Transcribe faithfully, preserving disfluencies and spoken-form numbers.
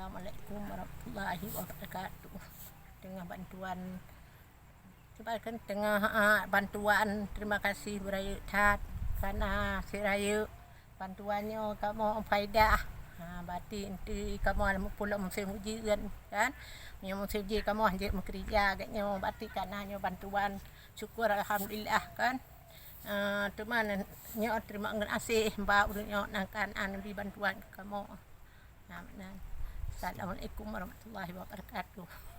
Assalamualaikum warahmatullahi wabarakatuh. Teungoh bantuan, sebabkan teungoh, ah, bantuan, terima kasih beurayeuk that. Kana sirayeuk bantuan nyoe kamoe faedah. Ha, berarti enti kamoe pulang musim ujian, kan? Nyoe musim ujian kamoe hanjeuet meukeurija, agak nyoe berarti kana nyoe bantuan. Syukur alhamdulillah, kan? Ah, teuma nyoe terima kasih bak ureueng nyoe nyang kana neubi bantuan keu kamoe. Nah, meunan. Assalamualaikum warahmatullahi wabarakatuh.